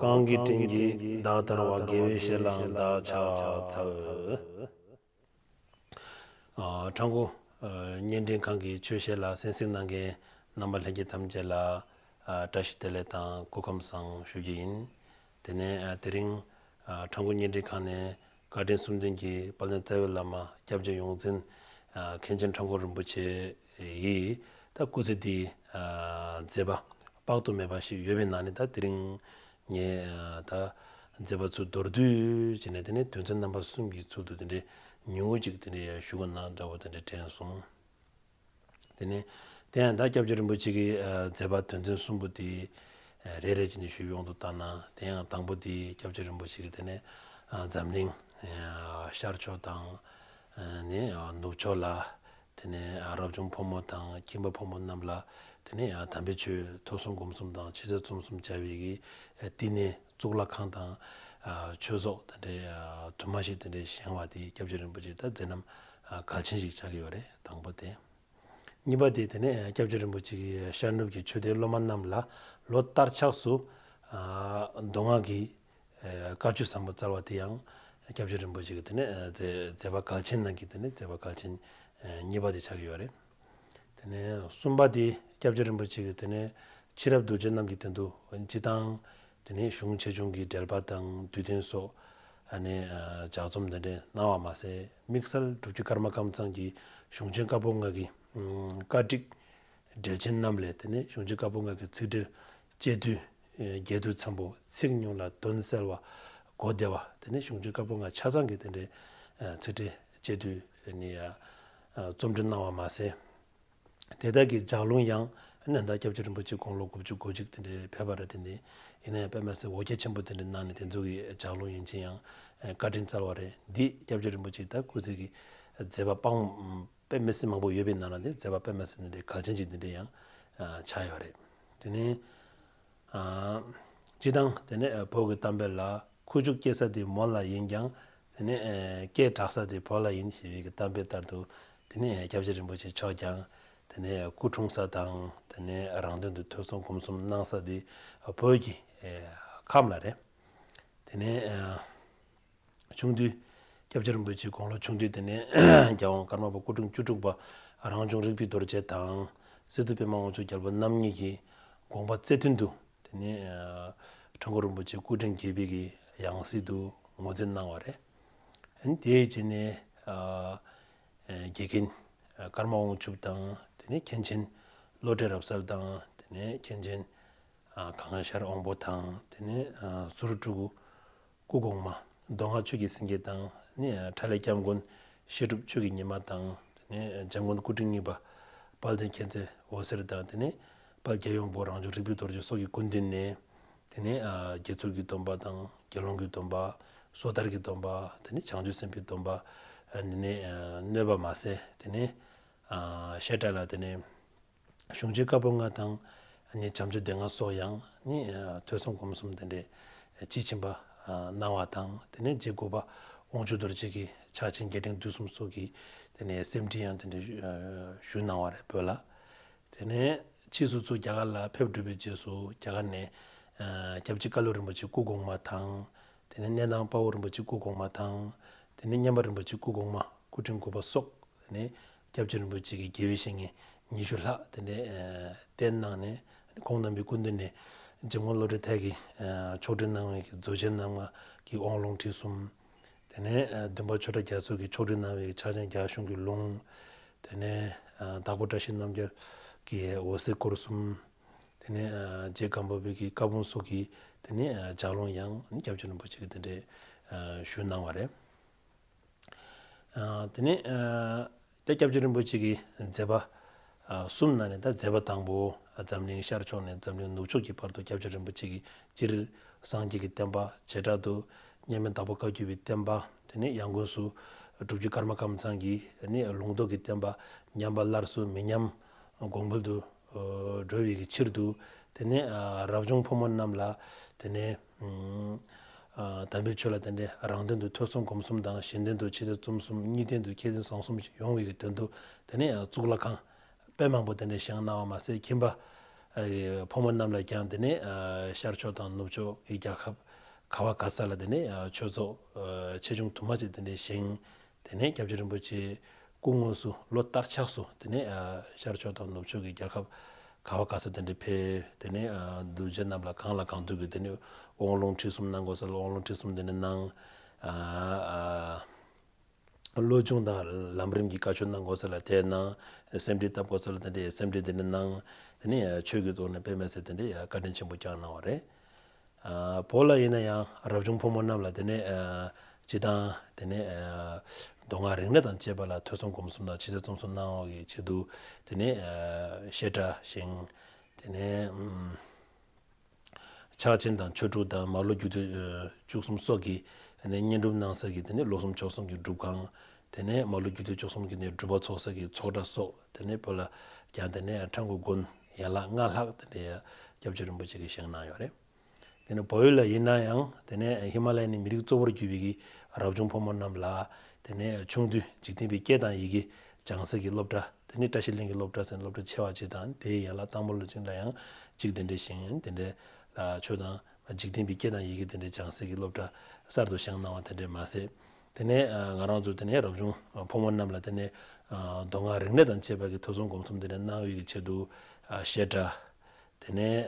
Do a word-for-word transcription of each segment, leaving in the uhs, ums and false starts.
གང་གི་དྲིན་གྱིས་བདག་ཐར་བ། དགེ་བའི་བཤེས་ལའང་བདག་ཕྱག་འཚལ། ཨ། ཁྲ་འགུ་ཨ་བརྙན་འཕྲིན་ཁང་གི་ཆོས་བཤད་ལ་གསན་གཟིགས་གནང་མཁན་རྣམ་པ་ལྷན་རྒྱས་ཐམས་ཅད་ལ་ཨ་བཀྲ་ཤིས་བདེ་ལེགས་དང་སྐུ་ཁམས་བཟང་ཞུ་རྒྱུ་ཡིན། དེ་ནས་ཨ་དེ་རིང་ཨ་ཁྲ་འགུ་བརྙན་འཕྲིན་ཁང་ནས་བཀའ་དྲིན་གསུམ་ལྡན་གྱི་དཔལ་ལྡན་རྩ་བའི་བླ་མ་སྐྱབས་རྗེ་ཡོངས་འཛིན་ཨ་མཁན་ཆེན་ཁྲ་འགུ་རིན་པོ་ཆེ་ཡིས་ད་སྐུ་ཚེ་འདིའི་ཨ་མཛད་པ་དཔག་ཏུ་མེད་པ་ཞིག་ཡོད་པའི་ནང་ནས་ད་དེ་རིང་ངས་ཨ་ད་མཛད་པ་ཚོ་མདོར་བསྡུས་བྱས་ནས་དེ་ནས་དོན་ཚན་རྣམ་པ་གསུམ་གྱི་ཚུལ་དུ་དེ་འདྲའི་ཉུང་ངུ་ཅིག་དེ་འདྲའི་ཞུ་དགོས་ན་འདྲ་བོ་དེ་འདྲ་དྲན་སོང་། དེ་ནས་དེ་ཡང་ད་སྐྱབས་རྗེ་རིན་པོ་ཆེ་གི་ཨ་མཛད་པ་དོན་ཚན་གསུམ་པོ་དེ་ཨ་རེ་རེ་བྱས་ནས་ཞུ་ཡོང་དུ་བཏང་ན། དེ་ཡང་དང་པོ་དེ་སྐྱབས་རྗེ་རིན་པོ་ཆེ་གི་དེ་ནས་ཨ་འཛམ་གླིང་ཨ་ཤར་ཕྱོགས་དང་ཨ་ནི་ཨ་ནུབ་ཕྱོགས་ལ་དེ་ནས་ཨ་རབ་བྱུང་ཕོ་མོ་དང་ཁྱིམ་པ་ཕོ་མོ་རྣམས་ལ་དེ་ནས་ཨ་དམ་པའི་ཆོས་ཐོས་བསམ་སྒོམ་གསུམ་དང་ཕྱག་འཚལ་རྩོམ་གསུམ་བྱ་བའི་གི་ཨ་བསྟི་གནས་གཙུག་ལག་ཁང་དང་ཨ་ཆོས་ཚོགས་དེ་འདྲའི་ཨ་དུ་མ་ཞིག་དེ་འདྲའི་བཞེངས་པ་དེ་སྐྱབས་རྗེ་རིན་པོ་ཆེ་ད་མཛད་རྣམ་ཨ་གལ་ཆེན་ཞིག་ཆགས་ཀྱི་ཡོད་རེད། དང་པོ་དེ། གཉིས་པ་དེ་དེ་ནས་སྐྱབས་རྗེ་རིན་པོ་ཆེ་གིས་ཤར་ནུབ་ཀྱི་ཆོས་སྡེའི་སློབ་མ་རྣམས་ལ་ལོ་ལྟར་ཆགས་སུ་ཨ་མདོ་སྔགས་ཀྱི་ཨ་བཀའ་ཆོས་ཟབ་མོ་སྩལ་བ་དེ་ཡང་སྐྱབས་རྗེ་རིན་པོ་ཆེ་གིས་དེ་ནས་ཨ་མཛད་མཛད་པ་གལ་ཆེན་ནང་གི་དེ་ནས་མཛད་པ་གལ་ཆེན་ཨ་གཉིས་པ་དེ་ཆགས་ཀྱི་ཡོད་རེད། དེ་ནས་གསུམ་པ་དེ་སྐྱབས་རྗེ་རིན་པོ་ཆེ་གིས་དེ་ནས་ཕྱི་རབས་གདུལ་བྱ་རྣམས་ཀྱི་དོན་དུ་སྤྱིར་བཏང་དེ་ནས་གཞུང་ཆེ་ཆུང་གི་འགྲེལ་པ་དང་བསྡུས་དོན་སོགས་ཨ་ནི་ཨ་ལྗགས་རྩོམ་དེ་འདྲ་གནང་བ་མ་ཟད། དམིགས་བསལ་སྒྲུབ་བརྒྱུད་ཀརྨ་ཀཾ་ཚང་གི་གཞུང་ཆེན་བཀའ་པོད་ལྔ་གི་ཨ་བཀའ་བསྒྲིགས་འགྲེལ་ཆེན་རྣམས་ལས་དེ་ནས་གཞུང་ཆེན་བཀའ་པོད་ལྔ་གི་ཚིག་འགྲེལ་དཔྱད་བསྡུས་ཨ་རྒྱས་བསྡུས་འཚམ་པོ། ཚིག་ཉུང་ལ་དོན་གསལ་བ། གོ་བདེ་བ། དེ་ནས་གཞུང་ཆེན་བཀའ་པོད་ལྔ་ཆ་ཚང་གི་དེ་འདྲའི་ཨ་ཚིག་འགྲེལ་དཔྱད་བསྡུས་ནི་ཨ་རྩོམ་འབྲི་གནང་བ་མ་ཟད། དེ་དག་གི་ལྗགས་ལུང་ཡང་ཨ་ནི་ད་སྐྱབས་རྗེ་རིན་པོ་ཆེ་དགུང་ལོ་དགུ་བཅུ་གོ་གཅིག་དེ་འདྲའི་ཕེབས་པ་རེད། དེ་ནས་ཡིན་ན་ཡང་དཔེ་མི་སྲིད་འོ་བརྒྱལ་ཆེན་པོ་དེ་འདྲ་གནང་ནས་དེ་ཚོ་གི་ལྗགས་ལུང་ཡིན་གཅིག་ཡང་ཨ་བཀའ་དྲིན་སྩལ་བ་རེད། འདི་སྐྱབས་རྗེ་རིན་པོ་ཆེ་ད་སྐུ་ཚེ་གི་མཛད་པ་སྤང་དཔེ་མི་སྲིད་མང་པོ་ཡོད་པའི་ནང་ལ་འདི་མཛད་པ་དཔེ་མི་སྲིད་ནི་འདི་གལ་ཆེན་གྱི་འདི་འདྲ་ཡང་ཨ་ཆགས་ཡོད་རེད། དེ་ནས་ཨ་སྤྱིར་བཏང་དེ་ནས་ཨ་བོད་ཀྱི་གཏམ་དཔེ་ལ། ཁུ་བྱུག་སྐྱེ་ས་དེ་མོ་ལ་ཡིན་ཀྱང་། དེ་ནས་ཨ་སྐད་གྲགས་ས་དེ་བོད་ལ་ཡིན་ཞེས་པའི་གི་གཏམ་དཔེ་ལྟར་དུ། དེ་ནས་ཨ་སྐྱབས་རྗེ་རིན་པོ་ཆེ་མཆོག་ཀྱང་དེ་ནས་ཨ་སྐུ་འཁྲུངས་ས་དང་། དེ་ནས་ཨ་རང་དོན་དུ་ཐོས་བསམ་སྒོམ་གསུམ་གནང་ས་དེ་ཨ་བོད་ཀྱི་ཨ་ཁམས་ལ་རེད། དེ་ནས་ཨ་ཆུང་དུས། སྐྱབས་རྗེ་རིན་པོ་ཆེ་དགུང་ལོ་ཆུང་དུས་དེ་ནས་རྒྱལ་དབང་ཀརྨ་པ་སྐུ་ཕྲེང་བཅུ་དྲུག་པ་རང་བྱུང་རིག་པའི་རྡོ་རྗེ་དང་། སི་ཏུ་པདྨ་དབང་ཕྱུག་རྒྱལ་པོ་རྣམ་གཉིས་ཀྱི་དགོངས་པ་རྩལ་མཐུན་དུ། དེ་ནས་ཁྲ་འགུ་རིན་པོ་ཆེ་སྐུ་ཕྲེང་བརྒྱད་པའི་གི་ཡང་སྲིད་དུ་ངོས་འཛིན་གནང་བ་རེད། དེའི་རྗེས་ནས་དགེ་རྒན་ཀརྨ་དབང་ཕྱུག་དང་། དེ་ནས་མཁན་ཆེན་བློ་གྲོས་རབ་གསལ་དང་། དེ་ནས་མཁན་ཆེན་གང་ཤར་དབང་པོ་དང་། དེ་ནས་ཟུར་དྲུག་སྐུ་གོང་མ་མདོ་སྔགས་ཆོས་ཀྱི་སེང་གེ་དང་། ནི་ཁྲ་ལས་སྐྱབས་མགོན་བཤད་སྒྲུབ་ཆོས་ཀྱི་ཉི་མ་དང་། དེ་ནས་འཇམ་མགོན་སྐུ་ཕྲེང་གཉིས་པ་དཔལ་ལྡན་མཁྱེན་བརྩེ་འོད་ཟེར་དང་། དེ་ནས་དཔལ་རྒྱལ་ཡོངས་པོ་རང་བྱུང་རིག་པའི་རྡོ་རྗེ་སོགས་ཀྱི་སྐུ་མདུན་ནས། དེ་ནས་དགེ་ཚུལ་གྱི་སྡོམ་པ་དང་། དགེ་སློང་གི་སྡོམ་པ། སོ་ཐར་གྱི་སྡོམ་པ། དེ་ནས་བྱང་ཆུབ་སེམས་དཔའི་སྡོམ་པ། དེ་ནས་གནོད་པ་མ་བསལ། དེ་ནས་བཤད་གྲྭ་ལ་དེ་ནས། གཞུང་ཆེན་བཀའ་པོད་ལྔ་དང་། ནི་བྱམས་ཆོས་སྡེ་ལྔ་སོགས་ཡང་ནི་ཐོས་བསམ་སྒོམ་གསུམ་དེ་འདྲའི་དཔྱིས་ཕྱིན་པ་གནང་བ་དང་། དེ་ནས་རྗེ་དགུ་པ་དབང་ཕྱུག་རྡོ་རྗེ་གི་ཕྱག་ཆེན་རྒྱས་འབྲིང་བསྡུས་གསུམ་སོགས་ཀྱི་དེ་ནས་སེམས་ཁྲིད་ཡང་དེ་འདྲའི་ཞུས་གནང་བ་རེད། བོད་ལ། དེ་ནས་ཕྱིས་སུ་ཚུར་རྒྱ་གར་ལ་ཕེབས་གྲུབ་པའི་རྗེས་སུ། རྒྱ་གར་ནས་སྐྱབས་རྗེ་ཀ་ལུ་རིན་པོ་ཆེ་སྐུ་གོང་མ་དང་། དེ་ནས་གནས་ཐང་དཔའ་བོ་རིན་པོ་ཆེ་སྐུ་གོང་མ་དང་། དེ་ནས་མཉན་པ་རིན་པོ་ཆེ་སྐུ་གོང་མ་སྐུ་ཕྲེང་དགུ་པ་སོགས། དེ་ནས་སྐྱབས་རྗེ་རིན་པོ་ཆེ་གི་དགེ་བའི་བཤེས་གཉེན་ཉི་ཤུ་ལྷག་དེ་འདྲའི་བསྟེན་གནང་ནས། ཁོང་རྣམ་པའི་སྐུ་མདུན་ནས་འཇམ་མགོན་བློ་གྲོས་ཐར་གྱི་ཆོག་ཁྲིགས་གནང་བའི་གི་མཛོད་ཆེན་རྣམ་ལྔ་གི་དབང་ལུང་ཁྲིད་གསུམ། དེ་ནས་བདུན་པ་ཆོས་གྲགས་རྒྱ་མཚོ་གི་ཆོག་ཁྲིགས་གནང་བའི་ཕྱག་ཆེན་རྒྱ་གཞུང་གི་ལུང་། དེ་ནས་དྭགས་པོ་བཀྲ་ཤིས་རྣམ་རྒྱལ་གྱི་འོད་གསལ་སྐོར་གསུམ། དེ་ནས་རྗེ་སྒམ་པོ་པའི་གི་བཀའ་འབུམ་སོགས་ཀྱི་དེ་ནས་ལྗགས་ལུང་ཡང་སྐྱབས་རྗེ་རིན་པོ་ཆེ་གིས་དེ་འདྲའི་ཞུས་གནང་བ་རེད། དེ་ནས་ད་སྐྱབས་རྗེ་རིན་པོ་ཆེ་གི་མཛད་པ་གསུམ་ནང་ནས། ད་མཛད་པ་དང་པོ་འཛམ་གླིང་ཤར་ཕྱོགས་ནས་འཛམ་གླིང་ནུབ་ཕྱོགས་ཀྱི་བར་དུ་སྐྱབས་རྗེ་རིན་པོ་ཆེ་གིས་སྤྱིར་སངས་རྒྱས་ཀྱི་བསྟན་པ། བྱེ་བྲག་ཏུ་མཉམ་མེད་དྭགས་པོ་བཀའ་བརྒྱུད་པའི་བསྟན་པ། དེ་ནས་ཡང་སྒོས་སུ་སྒྲུབ་བརྒྱུད་ཀརྨ་ཀམ་ཚང་གི་ནི་ལུང་རྟོགས་ཀྱི་བསྟན་པ་ཉམས་པ་སླར་གསོ་མི་ཉམས་གོང་འཕེལ་དུ་འགྲོ་བའི་གི་ཕྱིར་དུ། དེ་ནས་རབ་བྱུང་ཕོ་མོ་རྣམས་ལ་དེ་ནས་དམ་པའི་ཆོས་ལ་དེ་འདྲའི་རང་དོན་དུ་ཐོས་བསམ་སྒོམ་གསུམ་དང་། གཞན་དོན་དུ་ཕྱག་འཚལ་རྩོམ་གསུམ། གཉིས་ལྡན་དུ་མཁས་བཙུན་བཟང་གསུམ་ཞིག་ཡོང་བའི་གི་དོན་དུ། དེ་ནས་གཙུག་ལག་ཁང་དཔེ་མང་པོ་དེ་འདྲའི་བཞེངས་གནང་བ་མ་ཟད། ཁྱིམ་པ་ ཕོ་མོ་རྣམས་ལ་ཀྱང་དེ་ནས་ཤར་ཕྱོགས་དང་ནུབ་ཕྱོགས་ཀྱི་རྒྱལ་ཁབ་ག་བ་ག་ས་ལ་དེ་ནས་ཆོས་ཚོགས་ཆེ་ཆུང་དུ་མ་ཅིག་དེ་འདྲ་བཞེངས། དེ་ནས་སྐྱབས་རྗེ་རིན་པོ་ཆེ་སྐུ་དངོས་སུ་ལོ་བསྟར་ཆགས་སུ་དེ་ནས་ཤར་ཕྱོགས་དང་ནུབ་ཕྱོགས་ཀྱི་རྒྱལ་ཁབ་ག་བ་ག་ས་དེ་འདྲ་ཕེབས། དེ་ནས་གདུལ་བྱ་རྣམས་ལ་གང་ལ་གང་འདུལ་གྱི་དེ་ནས་དབང་ལུང་ཁྲིད་གསུམ་གནང་དགོས་ས་ལ་དབང་ལུང་ཁྲིད་གསུམ་དེ་འདྲ་གནང་། བློ་སྦྱོང་དང་ལམ་རིམ་གྱི་བཀའ་ཆོས་གནང་དགོས་ས་ལ་དེ་གནང་། སེམས་ཁྲིད་བཏབ་དགོས་ས་ལ་དེ་འདྲའི་སེམས་ཁྲིད་དེ་འདྲ་གནང་། དེ་ནས་ཆོས་ཀྱི་ཐོག་ནས་དཔེ་མི་སྲིད་དེ་འདྲའི་བཀའ་དྲིན་ཆེན་པོ་བསྐྱངས་གནང་བ་རེད། བོད་ལ་ཡིན་ན་ཡང་རབ་བྱུང་ཕོ་མོ་རྣམས་ལ་དེ་ནས་སྤྱི་བཏང་དེ་ནས་མདོ་སྔགས་རིག་གནས་དང་བཅས་པ་ལ་ཐོས་བསམ་སྒོམ་གསུམ་དང་ཕྱི་གསལ་རྩོམ་གསུམ་གནང་བ་གི་ཆེད་དུ་དེ་ནས་བཤད་གྲྭ་བཞེངས། དེ་ནས་ཕྱག་ཆེན་དང་ཆོས་དྲུག་དང་མར་ལོ་རྒྱུད་སྡེ་བཅུ་གསུམ་སོགས་ཀྱི་བསྙེན་སྒྲུབ་གནང་ས་གི་དེ་ནས་ལོ་གསུམ་ཕྱོགས་གསུམ་གྱི་སྒྲུབ་ཁང་། དེ་ནས་མར་ལོ་རྒྱུད་སྡེ་བཅུ་གསུམ་གྱི་ནས་སྒྲུབ་པ་ཚོགས་ས་གི་ཚོགས་གྲྭ་སོགས། དེ་ནས་བོད་ལ་ཀྱང་དེ་ནས་ཁྲ་འགུ་དགོན་ཡན་ལག་ལྔ་ལྷག་དེ་འདྲའི་སྐྱབས་རྗེ་རིན་པོ་ཆེ་གིས་བཞེངས་གནང་ཡོད་རེད། དེ་ནས་བལ་ཡུལ་ལ་ཡིན་ན་ཡང་དེ་ནས་ཧི་མ་ལ་ཡའི་ནས་མི་རིགས་གཙོ་བོར་གྱུར་པའི་གི་རབ་བྱུང་ཕོ་མོ་རྣམས་ལ་དེ་ནས་ཆུང་དུས་འཇིག་རྟེན་པའི་སྐད་དང་ཡི་གེ་སྦྱང་ས་གི་སློབ་གྲྭ། དེ་ནས་བཀྲ་ཤིས་གླིང་གི་སློབ་གྲྭ་ཟེར་སློབ་གྲྭ་ཆེ་བ་གཅིག་དང་། དེའི་ཡན་ལག་སྟག་མོ་ལོ་ཅིག་ལ་ཡང་གཅིག་དེ་འདྲ་བཞེངས། དེ་འདྲ་ལ་ཆོས་དང་འཇིག་རྟེན་པའི་སྐད་དང་ཡི་གེ་དེ་འདྲ་སྦྱང་ས་གི་སློབ་གྲྭ་གསར་དུ་བཞེངས་གནང་བ་དེ་འདྲ་མ་ཟད། དེ་ནས་ང་རང་ཚོ་དེ་ནས་རབ་བྱུང་ཕོ་མོ་རྣམས་ལ་དེ་ནས་མདོ་སྔགས་རིག་གནས་དང་བཅས་པ་གི་ཐོས་བསམ་སྒོམ་གསུམ་དེ་འདྲ་གནང་བའི་གི་ཆེད་དུ་བཤད་གྲྭ། དེ་ནས་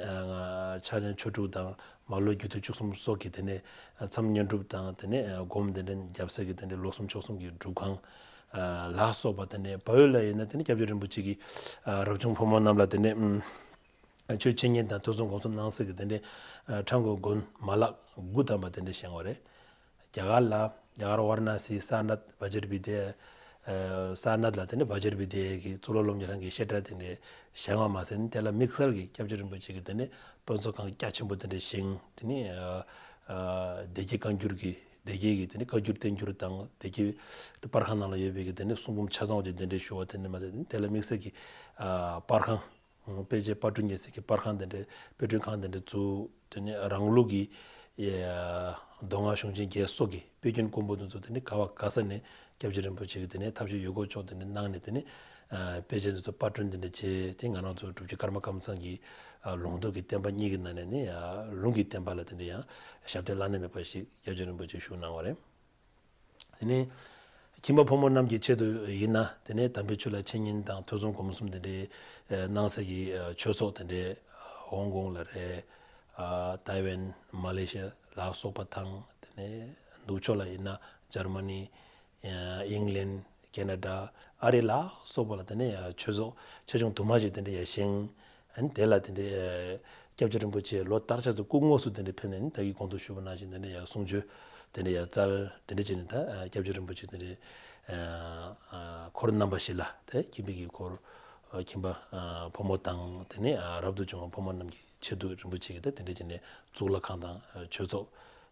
ཕྱག་ཆེན་ཆོས་དྲུག་དང་མར་ལོ་རྒྱུད་སྡེ་བཅུ་གསུམ་སོགས་ཀྱི་དེ་ནས་མཚམས་བསྙེན་སྒྲུབ་དང་དེ་ནས་སྒོམ་དེ་འདྲ་རྒྱབ་ས་གི་དེ་འདྲ་ལོ་གསུམ་ཕྱོགས་གསུམ་གྱི་སྒྲུབ་ཁང་ལ་སོགས་པ། དེ་ནས་བལ་ཡུལ་ལ་ཡིན་ན་དེ་ནས་སྐྱབས་རྗེ་རིན་པོ་ཆེ་གིས་རབ་བྱུང་ཕོ་མོ་རྣམས་ལ་དེ་ནས་ཆོས་འཆད་ཉན་དང་ཐོས་བསམ་སྒོམ་གསུམ་གནང་ས་གི་དེ་འདྲ་ཁྲ་འགུ་དགོན་མ་ལག་དགུ་ཐམ་པ་དེ་འདྲ་བཞེངས་པ་རེད། རྒྱ་གར་ལ་རྒྱ་གར་ཝཱ་ར་ཎ་སི་སར་ནཱཐ་བཛྲ་བི་དྱ། སར་ནཱཐ་ལ་དེ་ནས་བཛྲ་བི་དྱ་གི་གཙུག་ལག་སློབ་གཉེར་ཁང་གི་བཤད་གྲྭ་དེ་འདྲ་བཞེངས་པ་མ་ཟད་དེ་ལ་དམིགས་བསལ་གྱི་སྐྱབས་རྗེ་རིན་པོ་ཆེ་གིས་དེ་ནས་དཔེ་མཛོད་ཁང་རྒྱ་ཆེན་པོ་དེ་འདྲ་བཞེངས། དེ་ནས་སྡེ་དགེ་བཀའ་འགྱུར་གྱི་སྡེ་དགེ་གི་དེ་ནས་བཀའ་འགྱུར་བསྟན་འགྱུར་དང་སྡེ་དགེ་པར་ཁང་ནང་ལ་ཡོད་པའི་གི་དེ་ནས་གསུང་འབུམ་ཆ་ཚང་བ་ཅིག་དེ་འདྲ་ཞུ་བ་དེ་འདྲ་མ་ཟད་དེ་ལ་དམིགས་བསལ་གྱི་པར་ཁང་། དཔེ་ཆའི་པར་སྐྲུན་ཉེ་སྲིད་ཀྱི་པར་ཁང་དེ་འདྲའི་དཔེ་སྐྲུན་ཁང་དེ་འདྲ་བཙུགས། དེ་ནས་རང་ལུགས་ཀྱི་མདོ་སྔགས་གཞུང་ཆེན་བརྒྱད་སོགས་ཀྱི་དཔེ་རྒྱུན་དཀོན་པོ་དེ་ཚོ་དེ་ནས་ག་བ་ག་ས་ནས་སྐྱབས་རྗེ་རིན་པོ་ཆེ་གིས་དེ་ནས་ཐབས་ཤེས་ཡོད་དགུ་ཕྱོགས་དེ་འདྲ་གནང་ནས་དེ་ནས་དཔེ་ཆ་དེ་ཚོ་པར་སྐྲུན་དེ་འདྲ་བྱས་ཏེ་ང་རང་ཚོ་སྒྲུབ་བརྒྱུད་ཀརྨ་ཀམ་ཚང་གི་ལུང་རྟོགས་ཀྱི་བསྟན་པ་གཉིས་ཀྱི་ནང་ནས་ནི་ལུང་གི་བསྟན་པ་ལ་དེ་འདྲ་ཡང་ཞབས་བརྟན་བླ་ན་མེད་པ་ཞིག་སྐྱབས་རྗེ་རིན་པོ་ཆེས་ཞུས་གནང་བ་རེད། དེ་ནས་ཁྱིམ་པ་ཕོ་མོ་རྣམས་ཀྱི་ཆེད་དུ་ཡིན་ན་དེ་ནས་དམ་པའི་ཆོས་ལ་འཆད་ཉན་དང་ཐོས་བསམ་སྒོམ་གསུམ་དེ་འདྲའི་གནང་ས་ཀྱི་ཆོས་ཚོགས་དེ་འདྲའི་ཧོང་ཀོང་ལ་རེད། ཏའེ་ཝན། མ་ལེ་ཤི་ཡ་ལ་སོགས་པ་དང་། དེ་ནས་ནུབ་ཕྱོགས་ལ་ཡིན་ན་འཇར་མ་ནི། ཨིང་ལན། ཁེ་ན་ཌ། ཨ་རི་ལ་སོགས་པ་ལ་དེ་ནས་ཆོས་ཚོགས་ཆེ་ཆུང་དུ་མ་ཞིག་དེ་འདྲ་ཡང་བཞེངས། ཨ་ནི་དེ་ལ་དེ་འདྲའི་སྐྱབས་རྗེ་རིན་པོ་ཆེ་ལོ་བསྟར་ཆགས་སུ་སྐུ་དངོས་སུ་དེ་འདྲ་ཕེབས་ནས་ནི་ད་གིན་གོང་དུ་ཞུས་པ་ནང་བཞིན་དེ་འདྲ་ཡང་གསུང་ཆོས་དེ་འདྲ་ཡང་སྩལ། དེ་འདྲ་བྱས་ནས་ད་སྐྱབས་རྗེ་རིན་པོ་ཆེ་དེ་འདྲའི་འཁོར་རྣམ་པ་བཞི་ལ་དེ་ཁྱིམ་པའི་གི་འཁོར། ཁྱིམ་པ་ཕོ་མོ་དང་དེ་ནས་རབ་ཏུ་བྱུང་བ་ཕོ་མོ་རྣམས་ཀྱི་ཆེད་དུ་རིན་པོ་ཆེ་གིས་ད་དེ་འདྲ་བྱས་ནས་གཙུག་ལག་ཁང་དང་ཆོས་ཚོགས་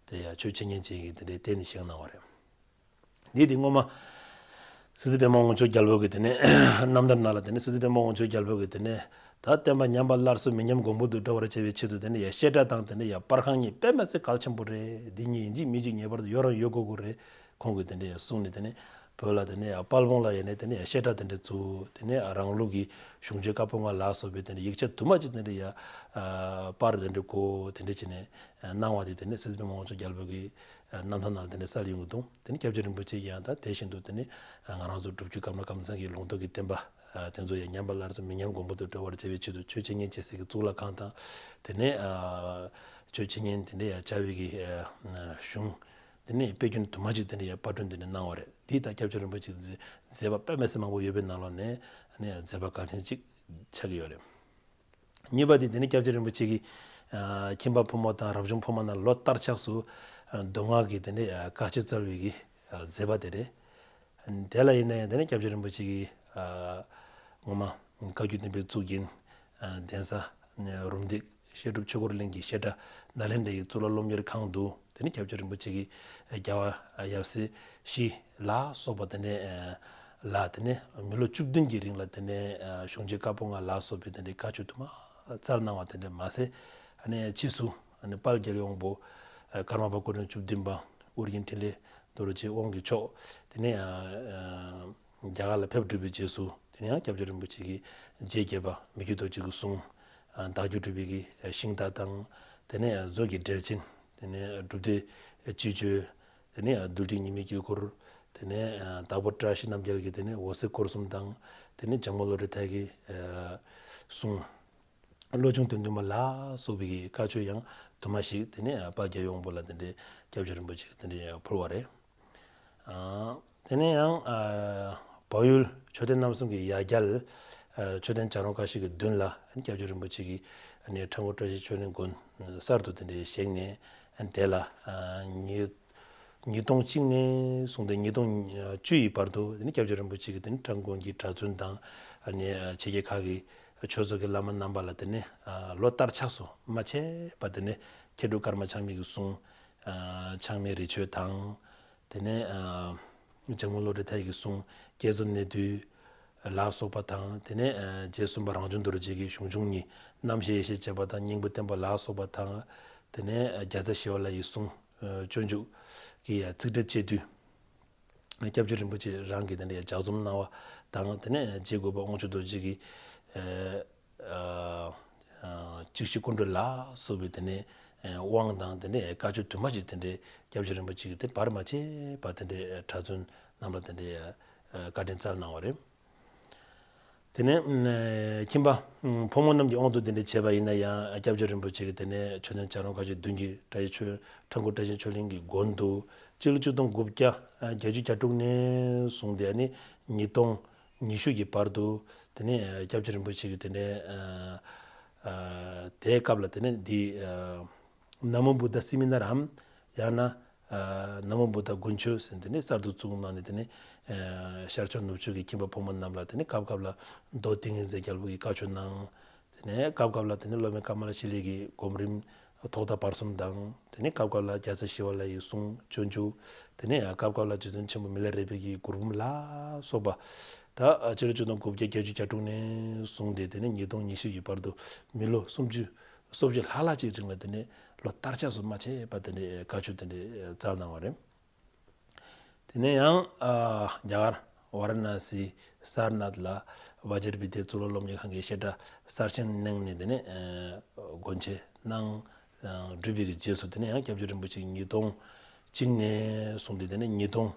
དེ་ཡང་ཆོས་འཆད་ཉན་བྱེད་ཀྱི་དེ་འདྲའི་རྟེན་བཞེངས་གནང་བ་རེད། འདི་དེ་སྔོན་མ་སྲིད་རྩེ་པདྨ་དབང་ཕྱུག་རྒྱལ་པོ་གི་དེ་ནས་རྣམ་ཐར་ནང་ལ་དེ་ནས་སྲིད་རྩེ་པདྨ་དབང་ཕྱུག་རྒྱལ་པོ་གི་དེ་ནས་ད་བསྟན་པ་ཉམས་པ་སླར་གསོ་མི་ཉམས་གོང་བུ་དུ་འགྲོ་བར་བྱ་བའི་ཆེད་དུ་དེ་ནས་ཡ་བཤད་གྲྭ་དང་དེ་ནས་ཡ་པར་ཁང་གཉིས་དཔེ་མི་སྲིད་གལ་ཆེན་པོ་རེད། འདི་གཉིས་ཡིན་གཅིག་མིན་གཅིག་ངེས་པར་དུ་ཡོད་རང་ཡོད་དགོས་དགོས་རེད། ཁོང་གིས་དེ་འདྲ་ཡ་གསུངས་ནས་དེ་ནས་བོད་ལ་དེ་ནས་ཡ་དཔལ་སྤུངས་ལ་ཡ་ནས་དེ་ནས་ཡ་བཤད་གྲྭ་དེ་འདྲ་བཙུགས། དེ་ནས་རང་ལུགས་ཀྱི་གཞུང་ཆེན་བཀའ་པོད་ལྔ་ལ་སོགས་པའི་དེ་འདྲ་ཡིག་ཆ་དུ་མ་ཅིག་དེ་འདྲ་ཡ་པར་དེ་འདྲ་བརྐོས་དེ་འདྲ་བྱས་ནས་གནང་བ་དེ་དེ་ནས་སྲིད་རྩེ་པདྨ་དབང་ཕྱུག་རྒྱལ་པོ་གི་རྣམ་ཐར་ནང་ལ་དེ་འདྲ་གསལ་ཡོང་གི་འདུག་དེ་ནས་སྐྱབས་རྗེ་རིན་པོ་ཆེ་ཡང་ད་དེ་བཞིན་དུ་དེ་ནས་ང་རང་ཚོ་སྒྲུབ་བརྒྱུད་ཀརྨ་ཀམ་ཚང་གི་ལུང་རྟོགས་ཀྱི་བསྟན་པ་དེ་ཚོ་ཡང་ཉམས་པ་སླར་གསོ་མི་ཉམས་གོང་བུ་དུ་འགྲོ་བར་བྱ་བའི་ཆེད་དུ་ཆོས་འཆད་ཉན་བྱེད་སའི་གི་གཙུག་ལག་ཁང་དང་། དེ་ནས་ཆོས་འཆད་ཉན་དེ་འདྲ་ཡང་བྱ་བའི་གི་གཞུང་། དེ་ནས་དཔེ་རྒྱུན་དུ་མ་ཅིག་དེ་འདྲ་ཡང་པར་སྐྲུན་དེ་འདྲ་གནང་བ་རེད། འདི་ད་སྐྱབས་རྗེ་རིན་པོ་ཆེ་གི་མཛད་པ་དཔེ་མི་སྲིད་མང་པོ་ཡོད་པའི་ནང་ལོགས་ནས་ནས་མཛད་པ་གལ་ཆེན་གཅིག་ཆགས་ཀྱི་ཡོད་རེད། གཉིས་པ་དེ་དེ་ནི་སྐྱབས་རྗེ་རིན་པོ་ཆེ་གིས་ཁྱིམ་པ་ཕོ་མོ་དང་རབ་བྱུང་ཕོ་མོ་རྣམས་ལོ་ལྟར་ཆགས་སུ་མདོ་སྔགས་ཀྱི་དེ་ནས་བཀའ་ཆོས་སྩལ་བའི་གི་མཛད་པ་དེ་རེད། དེ་ལ་ཡིན་ན་ཡང་དེ་ནི་སྐྱབས་རྗེ་རིན་པོ་ཆེ་གིས་ངོ་མ་བཀའ་བརྒྱུད་བསྟན་པའི་གཙུག་རྒྱན་གདན་ས་རུམ་བཏེག་བཤད་སྒྲུབ་ཆོས་འཁོར་གླིང་གི་བཤད་གྲྭ་ནཱ་ལེནྡྲ་ཡི་གཙུག་ལག་སློབ་གཉེར་ཁང་དུ་དེ་ནི་སྐྱབས་རྗེ་རིན་པོ་ཆེ་གིས་རྒྱལ་བ་ཡབ་སྲས་བཞི་ལ་སོགས་པ་དེ་ནས་ལ་དེ་ནས་མི་ལོ་བཅུ་བདུན་གྱི་རིང་ལ་དེ་ནས་གཞུང་ཆེན་བཀའ་པོད་ལྔ་ལ་སོགས་པའི་དེ་འདྲའི་བཀའ་ཆོས་དུ་མ་སྩལ་གནང་བ་དེ་འདྲ་མ་ཟད། ཨ་ནི་ཕྱིས་སུ་ཨ་ནི་དཔལ་རྒྱལ་བའི་དབང་པོ་ཀརྨ་པ་སྐུ་ཕྲེང་བཅུ་བདུན་པ་ཨོ་རྒྱན་འཕྲིན་ལས་རྡོ་རྗེ་དབང་གི་མཆོག་དེ་ནས་རྒྱ་གར་ལ་ཕེབས་གྲུབ་པའི་རྗེས་སུ་དེ་ནས་ཡང་སྐྱབས་རྗེ་རིན་པོ་ཆེ་གིས་རྗེ་བརྒྱད་པ་མི་བསྐྱོད་རྡོ་རྗེ་གི་གསུང་ བདག་རྒྱུད་གྲུབ་པའི་གི་ཤིང་རྟ་དང་། དེ་ནས་མཛོད་ཀྱི་འགྲེལ་ཆེན། དེ་ནས་སྒྲུབ་སྡེ་སྤྱི་སྤྱོད། དེ་ནས་རྡུལ་ཕྲན་ཉི་མའི་དཀྱིལ་འཁོར། དེ་ནས་དྭགས་པོ་བཀྲ་ཤིས་རྣམ་རྒྱལ་གྱི་དེ་ནས་འོད་གསལ་སྐོར་གསུམ་དང་། དེ་ནས་ཇོ་མོ་བློ་གྲོས་ཐར་གྱི་གསུང་། བློ་སྦྱོང་དོན་བདུན་མ་ལ་སོགས་པའི་བཀའ་ཆོས་ཡང་དུ་མ་ཞིག་དེ་ནས་དཔལ་རྒྱལ་བའི་དབང་པོ་ལ་དེ་འདྲའི་སྐྱབས་རྗེ་རིན་པོ་ཆེ་གིས་དེ་འདྲའི་ཕུལ་བ་རེད། དེ་ནས་ཡང་བལ་ཡུལ་མཆོད་རྟེན་རྣམ་གསུམ་གྱི་ཡ་གྱལ། མཆོད་རྟེན་བྱ་རུང་ཁ་ཤས་ཀྱི་མདུན་ལ་སྐྱབས་རྗེ་རིན་པོ་ཆེ་གིས་ཁྲ་འགུ་བཀྲ་ཤིས་ཆོས་གླིང་དགོན་གསར་དུ་དེ་འདྲའི་བཞེངས་ནས། དེ་ལ་ཉིས་ཉིས་སྟོང་གཅིག་ནས་བཟུང་སྟེ་ཉིས་སྟོང་བཅུ་ཡི་བར་དུ་དེ་ནས་སྐྱབས་རྗེ་རིན་པོ་ཆེ་གིས་དེ་ནས་ཁྲ་འགུ་དགོན་གྱི་གྲྭ་བཙུན་དང་། ཕྱི་རྒྱལ་ཁག་གི་ཆོས་ཚོགས་ཀྱི་བླ་མ་རྣམ་པ་ལ་དེ་ནས་ལོ་ལྟར་ཆགས་སུ་མ་ཆད་པ་དེ་ནས་མཁས་གྲུབ་ཀརྨ་ཆགས་མེད་ཀྱི་གསུང་། ཆགས་མེད་རི་ཆོས་དང་། དེ་ནས་ཇོ་མོ་བློ་གྲོས་ཐར་གྱི་གསུང་བསྐྱེད་རྫོགས་གནད་བསྡུས་ལ་སོགས་པ་དང་། དེ་ནས་རྗེ་གསུམ་པ་རང་བྱུང་རྡོ་རྗེ་གི་གཞུང་ཆུང་གཉིས། རྣམ་བཤད་ཡེ་ཤེས་བྱེད་པ་དང་། སྙིང་པོ་བསྟན་པ་ལ་སོགས་པ་དང་། དེ་ནས་རྒྱལ་ཚབ་ཞི་བ་ལྷ་ཡི་གསུང་སྤྱོད་འཇུག་གི་ཚིག་འགྲེལ་བཅས་བསྡུས། སྐྱབས་རྗེ་རིན་པོ་ཆེ་རང་གིས་དེ་འདྲའི་ལྗགས་རྩོམ་གནང་བ་དང་། དེ་ནས་རྗེ་དགུ་པ་དབང་ཕྱུག་རྡོ་རྗེ་གིས་ཨ་ཨ་གཅིག་ཤེས་ཀུན་གྲོལ་ལ་སོགས་པའི་དེ་ནས་དབང་དང་། དེ་ནས་བཀའ་ཆོས་དུ་མ་ཞིག་དེ་འདྲའི་སྐྱབས་རྗེ་རིན་པོ་ཆེ་གིས་དེ་བར་མ་ཆད་པ་དེ་འདྲའི་གྲྭ་བཙུན་རྣམས་ལ་དེ་འདྲའི་བཀའ་དྲིན་སྩལ་གནང་བ་རེད། དེ་ནས་ཨ་ཁྱིམ་པ་ཨ་ཕོ་མོ་རྣམས་ཀྱི་དབང་དུ་དེ་འདྲ་བྱས་པ་ཡིན་ན་ཡང་། སྐྱབས་རྗེ་རིན་པོ་ཆེ་གིས་དེ་ནས་མཆོད་རྟེན་བྱ་རུང་ཁ་ཤས་མདུན་གྱི་བཀྲ་ཤིས་ཆོས་ཁྲ་འགུ་བཀྲ་ཤིས་ཆོས་གླིང་གི་དགོན་དུ་སྤྱི་ལོ་ཆིག་སྟོང་དགུ་བརྒྱ་བརྒྱད་ཅུ་གྱ་དྲུག་ནས་བཟུང་སྟེ་ཨ་ནི་ཉིས་སྟོང་ཉི་ཤུ་གི་བར་དུ་དེ་ནས་སྐྱབས་རྗེ་རིན་པོ་ཆེ་གིས་དེ་ནས་ཨ་ཨ་དེའི་སྐབས་ལ་དེ་ནས་འདི་ཨ་ན་མོ་བུདྡྷ་སི་མི་ན་རམ། ཡང་ན་ཨ་ན་མོ་བུདྡྷ་དགུན་ཆོས་ཟེར་དེ་ནས་གསར་དུ་བཙུགས་གནང་ནས། དེ་ནས་ཨ་ཤར་ཕྱོགས་ནུབ་ཕྱོགས་ཀྱི་ཁྱིམ་པ་ཕོ་མོ་རྣམས་ལ་དེ་ནས་སྐབས་སྐབས་ལ་མདོ་ཏིང་ངེ་འཛིན་རྒྱལ་པོ་གི་བཀའ་ཆོས་གནང་། དེ་ནས་སྐབས་སྐབས་ལ་དེ་ནས་སློབ་དཔོན་ཀ་མ་ལ་ཤཱི་ལའི་གི་སྒོམ་རིམ་ཐོག་མཐའ་བར་གསུམ་དང་། དེ་ནས་སྐབས་སྐབས་ལ་རྒྱལ་ཚབ་ཞི་བ་ལྷ་ཡི་གསུང་སྤྱོད་འཇུག་དེ་ནས་སྐབས་སྐབས་ལ་རྗེ་བཙུན་ཆེན་པོ་མི་ལ་རས་པའི་གི་མགུར་འབུམ་ལ་སོགས་པ། ད་སྤྱི་ལོ་ཆིག་སྟོང་དགུ་བརྒྱ་བརྒྱད་ཅུ་གྱ་དྲུག་ནས་བཟུང་སྟེ་དེ་ནས་ཉིས་སྟོང་ཉི་ཤུ་ཡི་བར་དུ་མི་ལོ་སུམ་ཅུ་སོ་བཞི་ལྷག་ལྷག་ཅིག་རིང་ལ་དེ་ནས་ལོ་ལྟར་ཆགས་སུ་མ་ཆད་པ་དེ་འདྲའི་བཀའ་ཆོས་དེ་འདྲའི་སྩལ་གནང་བ་རེད། དེ་ནས་ཡང་ཨ་རྒྱ་གར་ཝཱ་ར་ཎ་སི་སཱར་ནཱཐ་ལ་བཛྲ་བི་དྷྱ་གཙུག་ལག་སློབ་གཉེར་ཁང་གི་བཤད་གྲྭ་གསར་བཞེངས་གནང་ནས། དེ་ནས་ཨ་དགོན་ཆེན་གནང་། ཨ་གྲུབ་པའི་གི་རྗེས་སུ་དེ་ནས་ཡང་སྐྱབས་རྗེ་རིན་པོ་ཆེ་ཉིས་སྟོང་གཅིག་ནས་བཟུང་སྟེ་དེ་ནས་ཉིས་སྟོང་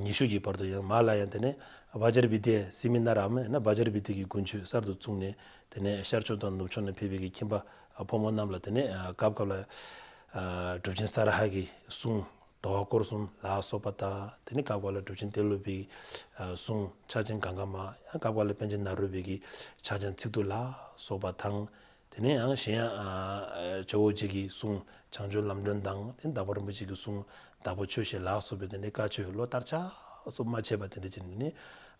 ཉི་ཤུ་གི་བར་དུ་ཡང་མ་ལ་ཡང་དེ་ནས་བཛྲ་བི་དྷྱ་སི་མི་ན་རམ་ཡང་ན་བཛྲ་བི་དྷྱ་གི་དགུན་ཆོས་གསར་དུ་བཙུགས་ནས། དེ་ནས་ཤར་ཕྱོགས་དང་ནུབ་ཕྱོགས་ནས་ཕེབས་པའི་གི་ཁྱིམ་པ་ཕོ་མོ་རྣམས་ལ་དེ་ནས་ཨ་སྐབས་སྐབས་ལ་ཨ་གྲུབ་ཆེན་ས་ར་ཧ་གི་གསུང་དོ་ཧ་སྐོར་གསུམ་ལ་སོགས་པ་དང་། དེ་ནས་སྐབས་སྐབས་ལ་གྲུབ་ཆེན་ཏེ་ལོ་པའི་ཨ་གསུང་ཕྱག་ཆེན་གངྒཱ་མ། ཡང་སྐབས་སྐབས་ལ་པཎ་ཆེན་ནཱ་རོ་པའི་གི་ཕྱག་ཆེན་ཚིག་བསྡུས་ལ་སོགས་པ་དང་། དེ་ནས་ཡང་གཞན་ཡང་ཨ་ཇོ་བོ་རྗེ་གི་གསུང་བྱང་ཆུབ་ལམ་སྒྲོན་དང་། དེ་ནས་དྭགས་པོ་རིན་པོ་ཆེ་གི་གསུང་དྭགས་པོ་ཆོས་བཤད་ལ་སོགས་པའི་དེ་འདྲའི་བཀའ་ཆོས་ལོ་ལྟར་ཆགས་སུ་མ་ཆད་པ་དེ་འདྲ་བྱས་ནས་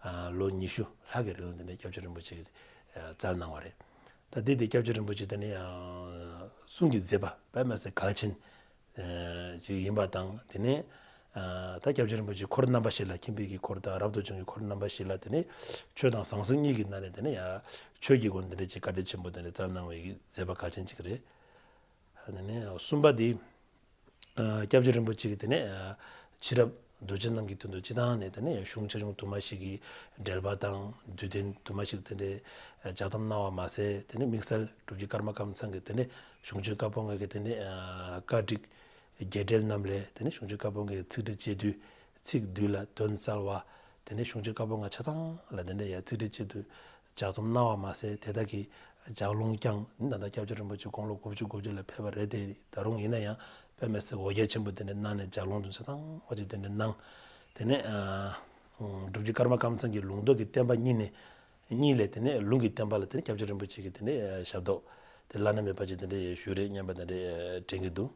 ཨ་ལོ་ཉི་ཤུ་ལྷག་གི་རིང་ལ་དེ་འདྲའི་སྐྱབས་རྗེ་རིན་པོ་ཆེ་གིས་ཨ་སྩལ་གནང་བ་རེད། ད་དེ་དེ་སྐྱབས་རྗེ་རིན་པོ་ཆེ་དེ་ནས་ཨ་གསུང་གི་མཛད་པ་དཔེ་མི་སྲིད་གལ་ཆེན་ཨ་ཅིག་ཡིན་པ་དང་། དེ་ནས་ཨ་ད་སྐྱབས་རྗེ་རིན་པོ་ཆེ་འཁོར་རྣམ་པ་བཞི་ལ། ཁྱིམ་པའི་གི་འཁོར་དང་རབ་ཏུ་བྱུང་གི་འཁོར་རྣམ་པ་བཞི་ལ་དེ་ནས་ཆོས་དང་ཟང་ཟིང་གཉིས་ཀྱི་ནང་ནས་དེ་ནས་ཡ་ཆོས་ཀྱི་སྒོ་ནས་དེ་འདྲ་ཅིག་བཀའ་དྲིན་ཆེན་པོ་དེ་འདྲ་སྩལ་གནང་བའི་གི་མཛད་པ་གལ་ཆེན་ཅིག་རེད། དེ་ནས་གསུམ་པ་དེ། ཨ་སྐྱབས་རྗེ་རིན་པོ་ཆེ་གིས་དེ་ནས་ཨ་ཕྱི་རབས་གདུལ་བྱ་རྣམས་ཀྱི་དོན་དུ་སྤྱི་བཏང་ནས་དེ་ནས་གཞུང་ཆེ་ཆུང་དུ་མ་ཞིག་གི་འགྲེལ་པ་དང་། བསྡུས་དོན་དུ་མ་ཞིག་དེ་འདྲའི་ལྗགས་རྩོམ་གནང་བ་མ་ཟད། དེ་ནས་དམིགས་བསལ་སྒྲུབ་བརྒྱུད་ཀརྨ་ཀམ་ཚང་གི་དེ་ནས་གཞུང་ཆེན་བཀའ་པོད་ལྔ་གི་དེ་ནས་ཨ་བཀའ་བསྒྲིགས་རྒྱས་འགྲེལ་རྣམས་ལས། དེ་ནས་གཞུང་ཆེན་བཀའ་པོད་ལྔའི་ཚིག་འགྲེལ་བཅས་བསྡུས། ཚིག་བསྡུས་ལ་དོན་གསལ་བ། དེ་ནས་གཞུང་ཆེན་བཀའ་པོད་ལྔ་ཆ་ཚང་ལ་དེ་འདྲའི་ཡ་ཚིག་འགྲེལ་བཅས་བསྡུས་ལྗགས་རྩོམ་གནང་བ་མ་ཟད། དེ་དག་གི་ལྗགས་ལུང་ཀྱང་ད་ལྟ་སྐྱབས་རྗེ་རིན་པོ་ཆེ་དགུང་ལོ་དགུ་བཅུ་གོ་བརྒྱད་ལ་ཕེབས་པ་རེད་དེ། ད་རུང་ཡིན་ན་ཡང་དཔེ་མི་སྲིད་འོ་བརྒྱལ་ཆེན་པོ་དེ་འདྲ་གནང་ནས་ལྗགས་ལུང་དུ་ཆ་ཚང་བ་ཅིག་དེ་འདྲ་གནང་། དེ་ནས་ཨ་སྒྲུབ་བརྒྱུད་ཀརྨ་ཀམ་ཚང་གི་ལུང་རྟོགས་ཀྱི་བསྟན་པ་གཉིས་ནས་གཉིས་ལས་དེ་ནས་ལུང་གི་བསྟན་པ་ལ་དེ་ནས་སྐྱབས་རྗེ་རིན་པོ་ཆེ་གི་དེ་འདྲའི་ཞབས་ཏོག་དེ་བླ་ན་མེད་པ་ཅིག་དེ་འདྲའི་ཞུས་རེད་སྙམ་པ་དེ་འདྲ་དྲན་གྱི་འདུག།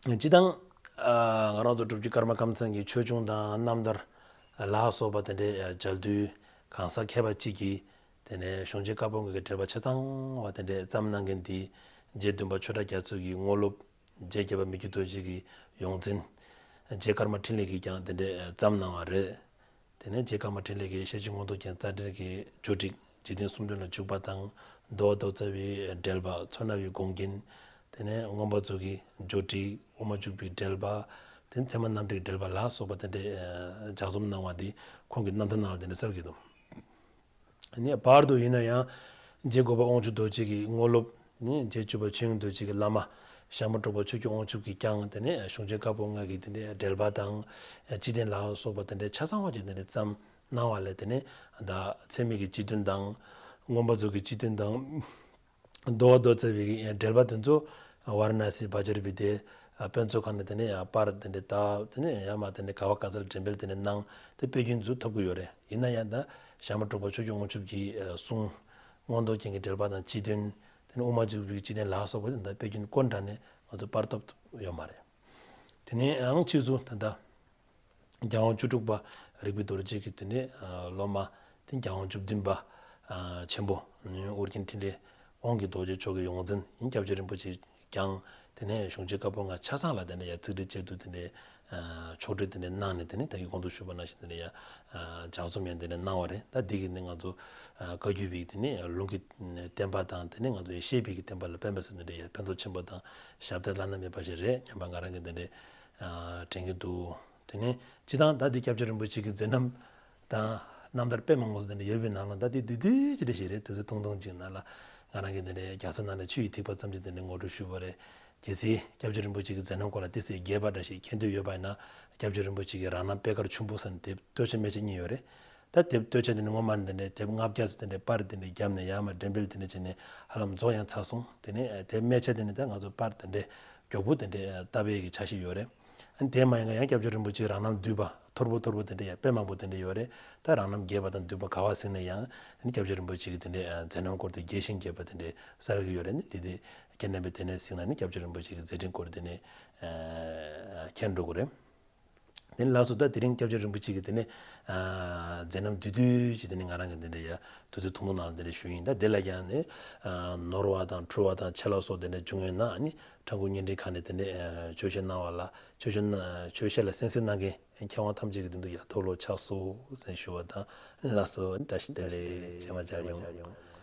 སྤྱིར་བཏང་ཨ་ང་རང་ཚོ་སྒྲུབ་བརྒྱུད་ཀརྨ་ཀམ་ཚང་གི་ཆོས་འབྱུང་དང་རྣམ་ཐར་ལ་སོགས་པ་དེ་འདྲའི་མཇལ་དུས། གང་ཟག་མཁས་པ་གཅིག་གིས་དེ་ནས་གཞུང་ཆེན་བཀའ་པོད་ལྔ་གི་འགྲེལ་པ་ཆ་ཚང་བ་དེ་འདྲའི་བརྩམས་གནང་མཁན་དེ། རྗེ་བདུན་པ་ཆོས་གྲགས་རྒྱ་མཚོ་གི་དངོས་སློབ། རྗེ་བརྒྱད་པ་མི་བསྐྱོད་རྡོ་རྗེ་གི་ཡོངས་འཛིན། རྗེ་ཀརྨ་འཕྲིན་ལས་ཀྱིས་ཀྱང་དེ་འདྲའི་བརྩམས་གནང་བ་རེད། དེ་ནས་རྗེ་ཀརྨ་འཕྲིན་ལས་ཀྱིས་ཤེར་ཕྱིན་མངོན་རྟོགས་རྒྱན་རྩ་འགྲེལ་གྱི་བརྗོད་བྲིས། འཇིག་རྟེན་གསུམ་དོན་ལ་འཇུག་པ་དང་། འདུལ་བ་ཐོག་རྩ་བའི་འགྲེལ་པ། མཚོ་སྣ་བའི་དགོངས་རྒྱན། དེ་ནས་མངོན་པ་མཛོད་ཀྱི་བརྗོད་བྲིས། དབུ་མ་འཇུག་པའི་འགྲེལ་པ། དེ་ནས་ཚད་མ་རྣམ་འགྲེལ་གྱི་འགྲེལ་པ་ལ་སོགས་པ་དེ་འདྲའི་ལྗགས་རྩོམ་གནང་བ་འདི་ཁོང་གི་རྣམ་ཐར་ནང་ལ་དེ་འདྲ་གསལ་གྱི་འདུག། ནས་བར་དུ་ཡིན་ན་ཡང་ རྗེ་འགོག་པ་དབང་ཕྱུག་རྡོ་རྗེ་གི་དངོས་སློབ་ནི། རྗེ་བཅུ་པ་ཆོས་དབྱིངས་རྡོ་རྗེ་གི་བླ་མ་ཞྭ་མོ་གྲོགས་པོ་ཆོས་སྐྱོང་དབང་ཕྱུག་གིས་ཀྱང་དེ་ནས་གཞུང་ཆེན་བཀའ་པོད་ལྔ་གི་དེ་འདྲའི་འགྲེལ་པ་དང་། སྤྱི་དོན་ལ་སོགས་པ་དེ་འདྲའི་ཆ་ཚང་བ་ཅིག་དེ་འདྲའི་བརྩམས་གནང་བ་ལས། དེ་ནས་ད་ཚད་མིན་གྱི་སྤྱི་དོན་དང་། མངོན་པ་མཛོད་ཀྱི་སྤྱི་དོན་དང་། མདོ་སྡེ་མཛོད་ཀྱི་འགྲེལ་པ་དེ་ཚོ་ཝཱ་ར་ཎཱ་སི་བཛྲ་རི་བི་དྷྱ་དཔེ་མཛོད་ཁང་ནས་དེ་ནས་ཡང་པར་དེ་འདྲའི་བཏབ། དེ་ནས་ཡང་མ་དེ་འདྲའི་ག་བ་ག་ཚོད་འགྲེམས་སྤེལ་དེ་འདྲའི་གནང་། དེ་དཔེ་རྒྱུན་ཚོ་ཐོབ་ཀྱི་ཡོད་རེད། ཡིན་ན་ཡང་ད་ཞྭ་མོ་གྲོགས་པོ་ཆོས་སྐྱོང་དབང་ཕྱུག་གི་གསུང་མངོན་རྟོགས་རྒྱན་གྱི་འགྲེལ་པ་དང་། སྤྱི་དོན། དེ་ནས་དབུ་མ་འཇུག་པའི་སྤྱི་དོན་ལ་སོགས་པ་དེ་འདྲ་དཔེ་རྒྱུན་བཀོད་འདྲ་ནས་ང་ཚོ་པར་བཏབ་ཐུབ་ཡོད་མ་རེད། དེ་ནས་ཡང་ཕྱིས་སུ་ད་ལྟ་རྒྱལ་དབང་བཅུ་དྲུག་པ་རིག་པའི་རྡོ་རྗེ་གི་དེ་ནས་སློབ་མ་དེ་རྒྱལ་དབང་བཅུ་བདུན་པ་ཆེན་པོ་ཨོ་རྒྱན་འཕྲིན་ལས་དབང་གི་རྡོ་རྗེ་མཆོག་གི་ཡོངས་འཛིན་ཡིན། སྐྱབས་རྗེ་རིན་པོ་ཆེ་ཀྱང་དེ་ནས་གཞུང་ཆེན་བཀའ་པོད་ལྔ་ཆ་ཚང་ལ་དེ་ནས་ཡང་ཚིག་འགྲེལ་བཅས་བསྡུས་དེ་འདྲའི་ཕྱོགས་སྒྲིག་དེ་འདྲའི་གནང་ནས། དེ་ནས་ད་གིན་གོང་དུ་ཞུས་པ་ནང་བཞིན་དེ་འདྲའི་ཡང་ལྗགས་རྩོམ་ཡང་དེ་འདྲའི་གནང་བ་རེད། ད་འདི་གི་ནི་ང་ཚོ་བཀའ་བརྒྱུད་པའི་དེ་ནས་ལུང་གི་བསྟན་པ་དང་། དེ་ནས་ང་ཚོ་ཡང་བཤད་པའི་གི་བསྟན་པ་ལ་དཔེ་མི་སྲིད་དེ་འདྲའི་ཡང་ཕན་ཐོགས་ཆེན་པོ་དང་ཞབས་འདེགས་བླ་ན་མེད་པ་ཞིག་རེད་སྙམ་པ་ང་རང་གིས་དེ་འདྲའི་དྲན་གྱི་འདུག་དེ་ནས་སྤྱིར་བཏང་ད་འདི་སྐྱབས་རྗེ་རིན་པོ་ཆེ་གི་མཛད་རྣམ་དང་རྣམ་ཐར་དཔེ་མང་པོ་ཞིག་དེ་འདྲ་ཡོད་པའི་ནང་ལ། ད་འདི་བསྡུས་བསྡུས་ཅིག་རེ་ཞིག་རེད། དུས་ཚོད་ཐུང་ཐུང་ཅིག་ནང་ལ་ང་རང་གིས་དེ་འདྲའི་རྒྱ་མཚོའི་ནང་ནས་ཆུ་ཡི་ཐིགས་པ་ཙམ་ཅིག་དེ་འདྲའི་ངོ་སྤྲོད་ཞུས་པ་རེད། གལ་སྲིད་སྐྱབས་རྗེ་རིན་པོ་ཆེ་གི་མཛད་རྣམ་སྐོར་ལ་ཏོག་ཙམ་རྒྱས་པ་འདྲ་ཞིག་མཁྱེན་འདོད་ཡོད་པ་ཡིན་ན། སྐྱབས་རྗེ་རིན་པོ་ཆེ་གི་རང་རྣམ་པད་དཀར་ཆུན་པོ་ཟེར་ནས་དེབ་སྟོད་ཆ་སྨད་ཆ་གཉིས་ཡོད་རེད། ད་དེབ་སྟོད་ཆ་དེ་ནི་སྔོན་མ་ནས་དེ་འདྲའི་དེབ་ལྔ་བརྒྱ་ཙམ་དེ་འདྲའི་པར་དེ་འདྲའི་བརྒྱབ་ནས་ཡར་མར་འགྲེམས་སྤེལ་དེ་འདྲ་བྱས་ནས་ཧ་ལམ་རྫོགས་ཡང་ཚར་སོང་། དེ་ནས་དེབ་སྨད་ཆ་དེ་ནི་ད་ང་ཚོ་པར་དེ་འདྲའི་མགྱོགས་པོ་དེ་འདྲའི་བཏབ་པའི་གི་འཆར་གཞི་ཡོད་རེད། ཨ་ནི་དེ་མ་ཡིན་ན་ཡང་སྐྱབས་རྗེ་རིན་པོ་ཆེའི་རང་རྣམ་བསྡུས་པ་ཐོར་བུ་ཐོར་བུ་དེ་འདྲ་ཡང་དཔེ་མང་པོ་དེ་འདྲ་ཡོད་རེད། ད་རང་རྣམ་རྒྱས་པ་དང་བསྡུས་པ་ག་པར་གཟིགས་ན་ཡང་། ཨ་ནི་སྐྱབས་རྗེ་རིན་པོ་ཆེ་གི་དེ་འདྲའི་མཛད་རྣམ་སྐོར་དེ་རྒྱས་ཤིང་རྒྱས་པ་དེ་འདྲའི་གསལ་གི་ཡོད་རེད། ཨ་ནི་དེ་དེ་ཁྱེད་རྣམ་པས་དེ་ནས་གཟིགས་ན་ནི་སྐྱབས་རྗེ་རིན་པོ་ཆེ་གི་མཛད་འཕྲིན་སྐོར་དེ་ནས་མཁྱེན་འགྲོ་གི་རེད། དེ་ནས་ལགས་སོ། ད་དེ་རིང་སྐྱབས་རྗེ་རིན་པོ་ཆེ་གི་དེ་ནས་མཛད་རྣམ་བསྡུས་བསྡུས་ཅིག་དེ་ནས་ང་རང་གི་འདི་འདྲ་ཡ་དུས་ཚོད་ཐུང་ཐུང་ནང་ལ་འདི་འདྲ་ཞུས་ཡིན། ད་དེ་ལ་ཡང་ནི་ནོར་བ་དང་འཁྲུལ་བ་དང་ཆད་ལྷག་སོགས་དེ་འདྲ་བྱུང་ཡོད་ན། ཨ་ནི་ཁྲ་འགུ་བརྙན་འཕྲིན་ཁང་ནས་དེ་འདྲ་ཆོས་བཤད་གནང་བ་ལ། ཆོས་བཤད་གནང་། ཆོས་བཤད་ལ་གསན་གཟིགས་གནང་མཁན་མཁས་དབང་ཐམས་ཅད་ཀྱི་མདུན་དུ་ཡ་མཐོལ་ལོ་ཕྱག་བསུ་ཟེར་ཞུ་བ་དང་། ལགས་སོ། བཀྲ་ཤིས་བདེ་ལེགས། རྗེས་མ་མཇལ་ཡོང་།